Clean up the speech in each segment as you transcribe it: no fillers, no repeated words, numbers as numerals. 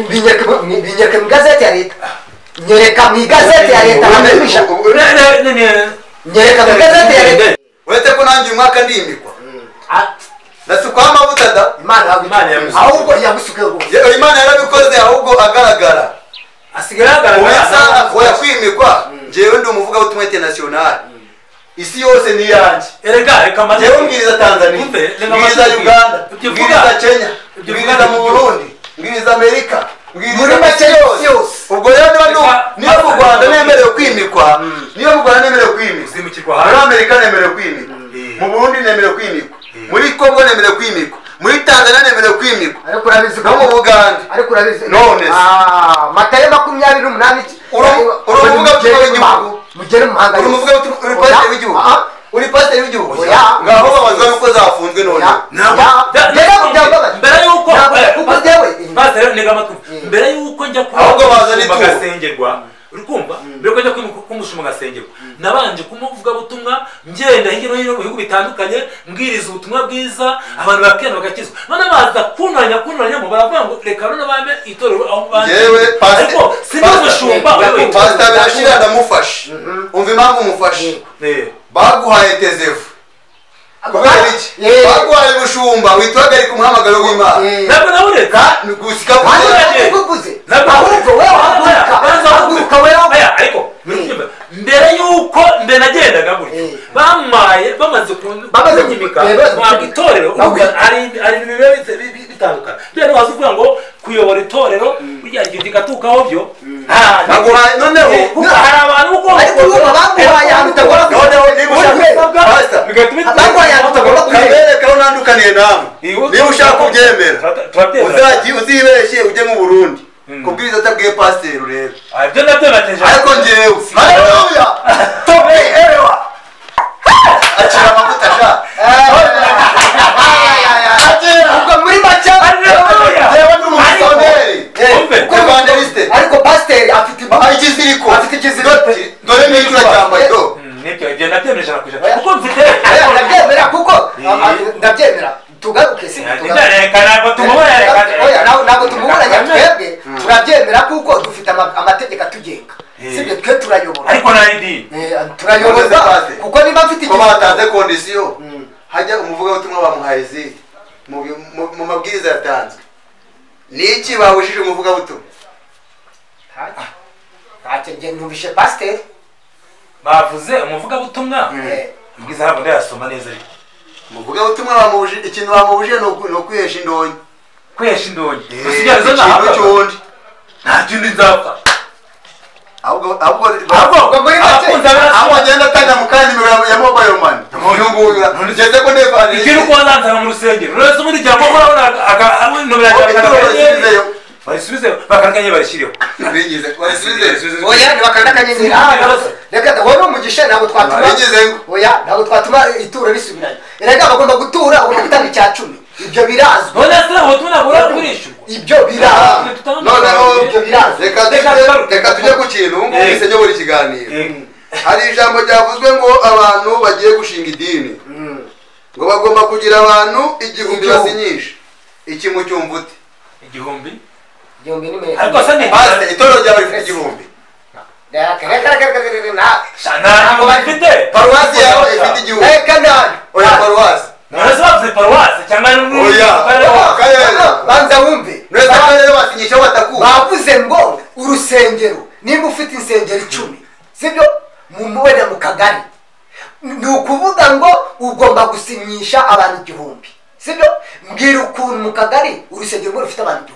Binyereka mu igazeti ya leta. Nyereka mu igazeti ya leta bamwisha. Nyereka mu igazeti ya leta. Uretse ko nanjye umwaka ndimikwa. Nasukwa amavuta da. Imana yamusuka. Ahubwo yamusuka rwose. Imana yarabikoze ahubwo agaragara. Asigaye agaragara. Oya kwimikwa. Jewe ndi umuvuga butumwa international. Isi yose ni yanjye. Erega reka maze. Jewe mbwiriza Tanzania, mbwiriza Uganda, mbwiriza Kenya, mbwiriza mu Burundi, mbwiriza Amerika, muri make yose. Ubwo rero niba mu Rwanda nemerewe kwimikwa, niba mu Rwanda nemerewe kwimikwa, muri Amerika nemerewe kwimikwa, mu Burundi nemerewe kwimikwa, muri Kongo nemerewe kwimikwa, muri Tanzania nemerewe kwimikwa, ariko urabizi no mu Buganda. Ariko urabizi none Matayo 28 uri umuvuga butumwa w'igihugu. Mugere mu mahanga. Uri umuvuga butumwa, uri pasiteri w'igihugu. Uri pasiteri w'igihugu. Ngaho babazwa nuko zafunzwe none. Mbere yuko pasiteri nega amatwi. Mbere yuko njya ahubwo bazana ituro bagasengerwa. Uri kumva? Mbere yuko njya kumushuma gasengerwa. Nabanje kumuvuga butumwa ngenda hirya no hino mu bihugu bitandukanye mbwiriza ubutumwa bwiza abantu bakena bagakizwa. None baza kunanya mu baravuga ngo reka none bame itorero aho banje. Yewe pasiteri sindi umushumba wewe. Pasiteri Birashira ndamufashe. Umva impamvu umufashe. Baguhaye tezevu. Kubera iki? Baguhaye ubushumba witwagarika umuhamagaro w'Imana. Ntabwo nawureka. Gusika kuvuze. Ahubwo wewe haguruka wewe. Ariko mbere yuko mbe nagendaga gutyo bamaye bamaze kunyimika ntabwo itorero ari bibe bitandukana. Rero waza uvuga ngo kuyobora itorero burya igihe gikatukaho byo. Baguhaye noneho hari abantu uko ariko urumva baguhaye ahantu utagomba noneho niba ushaka pastor baguhaye ahantu utagomba kubereka aho nandukaniye namwe. Niba ushaka kubyemera uzajye uzibeshye ujye mu Burundi. Kubwiriza atabwiye pasiteri urebe. Ibyo nabyo ariko njyewe haleluya tobe ewa akira amavuta sha. Ubwo muri make njyewe ndi umumisiyoneri evangeliste. Ariko pasiteri afite ikiziriko. Afite ikiziriko. Dore n'icyo uracyambaye do. Nibyo ibyo nabyemeje 100%. Kuko mfite ndabyemera kuko ndabyemera. Tugaruke si tugaruke. Oya ntabwo tumuburanya twebwe turabyemera kuko dufite amategeko atugenga. Sibyo twe turayobora. Ariko na ID turayoboza kuko niba mfite ko batanze condition hajya umuvuga ubutumwa bamuhaye izi mu mabwiriza yatanzwe. Niki babujije umuvuga butumwa? Ntacyo nge numvishe pasiteri bavuze umuvuga butumwa. Mbwiza ntabwo ndayasoma neza ariko umuvuga butumwa bamubujije ikintu bamubujije no kwihesha indonyi. Kwihesha indonyi. Ikintu cyundi. Nta kindi nzapfa. Ahubwo aho agenda atanga mu kanya nimero ya mobile money. Uyu nguyu ngeze ko ndevana. Ikintu ko wanzanza mu rusengero. Uretse ubundi cyangwa ko urabona nomero ya barisubize bakakanye barishyireho. Bigize barisubize. Oya ntibakandakanye. Reka wowe umugisha ntabwo twatuma. Oya ntabwo twatuma ituro risubiranye. Erega bagomba gutura ugomba gutanga icya 10. Ibyo birazwi. None se ubutumwa ntabwo burishyurwa. Ibyo birazwi. Noneho ibyo birazwi. Reka tujye ku kintu ngumvise nyobora ikiganiro. Hari ijambo ryavuzwe ngo abantu bagiye gushinga idini. Ngo bagomba kugira abantu 1000 basinyisha. Iki mu cyumva ute? 1000? 1000 ni menshi. Ariko se ni pastor itorero ryawe rifite 1000. Ntabwo bafite. Paruwasi yawe ifite 1000. Reka nani. Oya paruwasi. None se bavuze paruwasi cyangwa oya. Banza wumve. None se akarere basinyisha batakuba. Bavuze ngo urusengero nimba ufite insengero 10 sibyo mu wenda mu kagari ni ukuvuga ngo ugomba gusinyisha abantu 1000 sibyo. Mbwira ukuntu mu kagari urusengero rufite abantu 1000.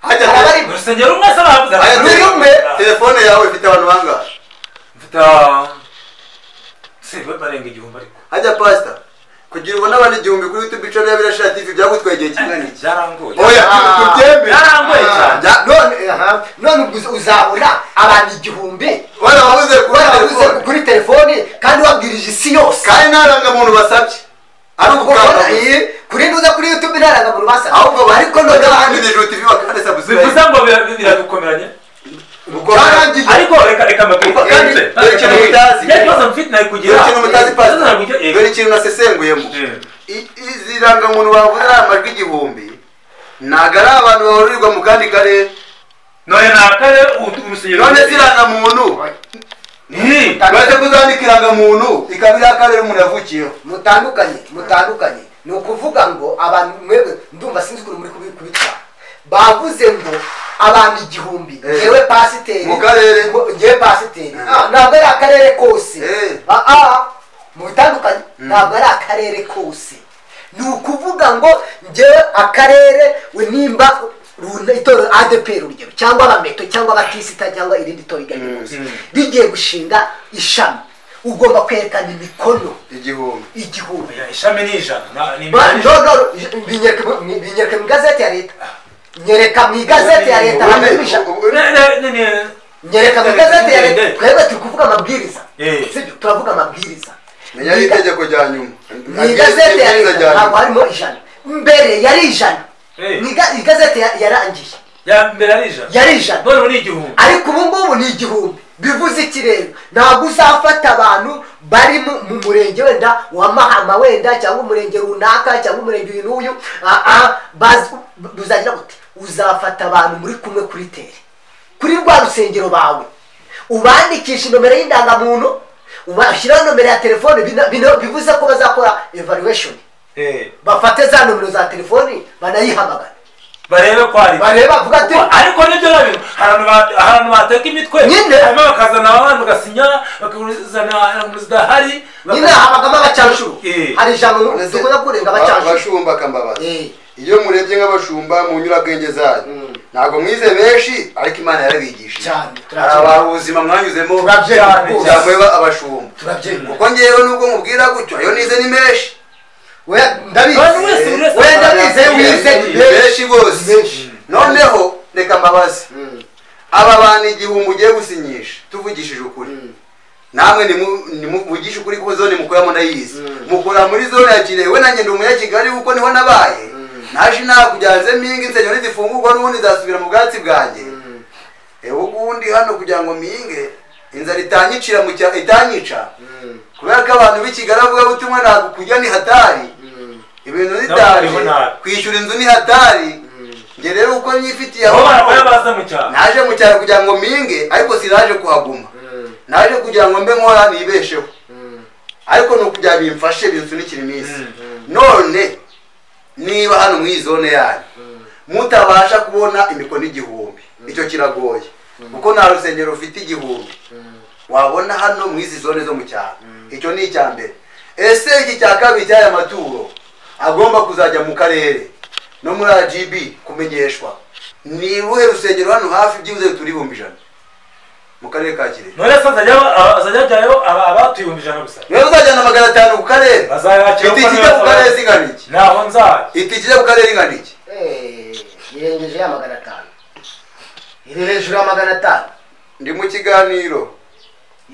Hajya urusengero rumwe se bavuze rumwe. Telefone yawe ifite abantu bangahe? Mfite se barenga 1000 ariko. Hajya pastor kugira ubona abandi 1000 kuri YouTube channel ya Birashira TV byagutwaye igihe kingana iki? Byarangoye. Oya tubyemere. Byarangoye cyane. None uzabona abantu 1000 warababuze kuri telefone kandi wabwirije isi yose. Kandi ntaranga muntu basabye. Ari ugukanda kuri nduza kuri YouTube ntaranga muntu basabye. Ahubwo ariko none abandi TV bakanda subscribe. Bivuze ngo biradukomeranye. Byarangiye. Ariko reka mbabwire. Dore ikintu mutazi. Ikibazo mfite nari kugira. Dore ikintu mutazi pastor. Dore ikintu nasesenguyemo. Izi rangamuntu bavuze ari amajwi 1000 Ntabwo ari abantu bahurirwa mu kandi karere. None ni akarere urusengero. None si irangamuntu. Uretse kuzandika irangamuntu ikaba iri akarere umuntu yavukiyeho. Mutandukanye. Ni ukuvuga ngo abantu mwebwe ndumva sinzi ukuntu muri kubitwara. Bavuze ngo abantu 1000 ngewe pasiteri mu karere, ngewe pasiteri ntabwo ari akarere kose. Mu bitandukanye ntabwo ari akarere kose. Ni ukuvuga ngo ngewe akarere nimba itorero ADPR urugero cyangwa abameto cyangwa abatisita cyangwa irindi torero iryo ari ryo ryose rigiye gushinga ishami, ugomba kwerekana imikono 1000. Ishami ni 100. Binyereke mu igazeti ya leta. Nyereka mu igazeti ya leta. Nyereka mu igazeti ya leta. Twebwe turi kuvuga amabwiriza. Sibyo, turavuga amabwiriza. Menya itegeko rya nyuma. Mu igazeti ya leta ntabwo harimo 100. Mbere yari 100. Igazeti yarangiye. Ya mbere ari 100. Yari 100. None ni 1000. Ariko ubu ngubu ni 1000. Bivuze iki rero? Ntabwo uzafata abantu bari mu murenge wenda wa Mahama wenda cyangwa umurenge runaka cyangwa umurenge uyu n'uyu, uzagira gute? Uzafata abantu muri kumwe kuri tere, kuri rwa rusengero bawe, ubandikisha nomero y'indangamuntu, ubashyiraho nomero ya telefone. Bivuze ko bazakora evaluation, bafate za nomero za telefoni banayihamagara barebe ko ari bareba avuga ati ariko nibyo nabyo ahantu bateka imitwe hanyuma bakazana abantu bagasinya bakazana zidahari nyine habagamo abacanshuro. Hari ijambo dukunda kurenga abacanshuro. Abashumba kambabaza, iyo murebye nk'abashumba mu nyurabwenge zanyu ntabwo mwize benshi, ariko Imana yarabigishije cyane. Hari ubuzima mwanyuzemo cyangwa abashumba, kuko ngewe nubwo mubwira gutyo ayo nize ni menshi. Wenda wize benshi bose. Noneho reka mbabaze, aba bantu 1000 ugiye gusinyisha, tuvugishije ukuri, namwe nimuvugishe ukuri kuko zone mukoramo ndayizi. Mukora muri zone ya Kirehe, we nanjye ndi umunyakigali kuko niho nabaye. Naje nakujyanze mpinga insengero nizifungurwa n'ubundi nzasubira mu bwatsi bwanjye. Ubundi hano kugira ngo mpinge inzara itanyicira mu cyaro itanyica, kubera ko abantu b'i Kigali bavuga butumwa ntabwo kurya ni hatari, ibintu nitari, kwishyura inzu ni hatari. Nge rero uko nyifitiye aho naje mu cyaro kugira ngo mpinge, ariko sinaje kuhaguma. Naje kugira ngo mbe nkora nibesheho, ariko ni ukugira bimfashe binsunikira iminsi. None niba hano mu zone yanyu mutabasha kubona imikono 1000, icyo kiragoye kuko nta rusengero rufite 1000 wabona hano mu izi zone zo mu cyaro. Icyo ni icya mbere. Ese iki cya kabiri cy'aya maturo agomba kuzajya mu karere no muri RGB kumenyeshwa, ni uruhe rusengero hano hafi byibuze turi 100,000 mu karere ka Kirehe? None se azajya ajyayo abatuye 100,000 gusa? Niba uzajyana 500 ku karere, itike ijya ku karere zingana iki? Ntaho nzajya. Itike ijya ku karere ingana iki? Irengeje ya 500. Iri hejuru ya 500. Ndi mu kiganiro.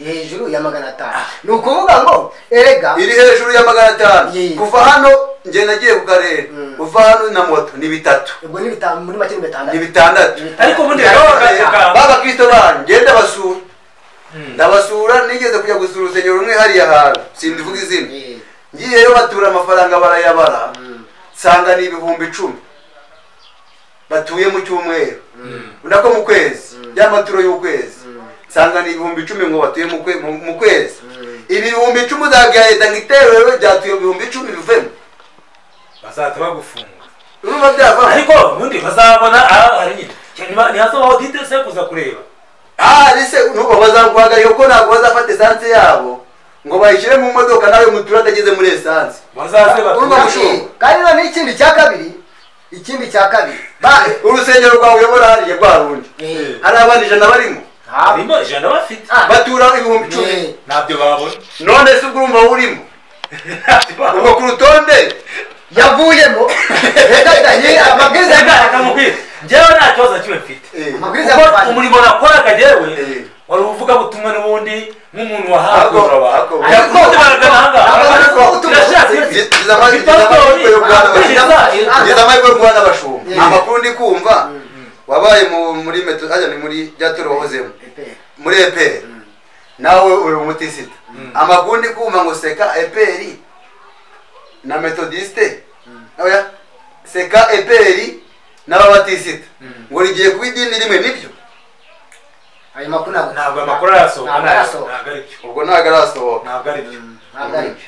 Iri hejuru ya 500. Ni ukuvuga ngo erega iri hejuru ya 500. Kuva hano nge nagiye ku karere, kuva hano na moto ni 3. Ubwo ni 5 muri make ni 6. Ni 6. Ariko ubundi baba Kristo banyu ngenda basura. Ndabasura, nigeze kujya gusura urusengero rumwe hariya hantu, sindivuga izina. Ngiyeyo batura amafaranga barayabara, nsanga ni 10,000 batuye mu cyumweru, unako mu kwezi, y'amaturo y'ukwezi. Nsanga ni 10,000 ngo batuye mu kwezi. Ibi 10,000 uzabwira leta ngo iterero byatuye 10,000 bivemo, bazahita bagufunga. Urumva byavamo. Ariko ubundi bazabona ari nyine ntihazabaho audit se kuza kureba. Ese nuko bazaguhagarika kuko ntabwo bazafata esanse yabo ngo bayishyire mu modoka nawe mutura atageze muri esanse. Bazaze urumva mushumba. Kandi none ikindi cya kabiri, urusengero rwawe uyobora hariya rwa rundi, hari abandi 100 barimo, harimo 100 bafite batura 10,000, ntabyo babona. None se ubwo urumva urimo ubwo ku rutonde yavuyemo. Amabwiriza akamubwira njyewe nta kibazo kimwe mfite, kuko umurimo nakoraga njyewe wari uvuga butumwa n'ubundi nk'umuntu wahawe abantu. Ariko baragana ahangaha ngize amahirwe yo guhura n'abashumba. Amakuru ndi kumva wabaye muri meto ajya ni muri rya wahozemo muri EPR, nawe uri umutisita. Amakuru ndi kumva ngo seka EPR na metodiste, oya seka EPR n'ababatisita ngo rigiye kuba idini rimwe, nibyo? Ayo makuru ntabwo Ntabwo amakuru arasohoka. Ntabwo arasohoka. Ntabwo ari byo. Ubwo ntabwo arasohoka. Ntabwo ari byo. Ntabwo ari byo.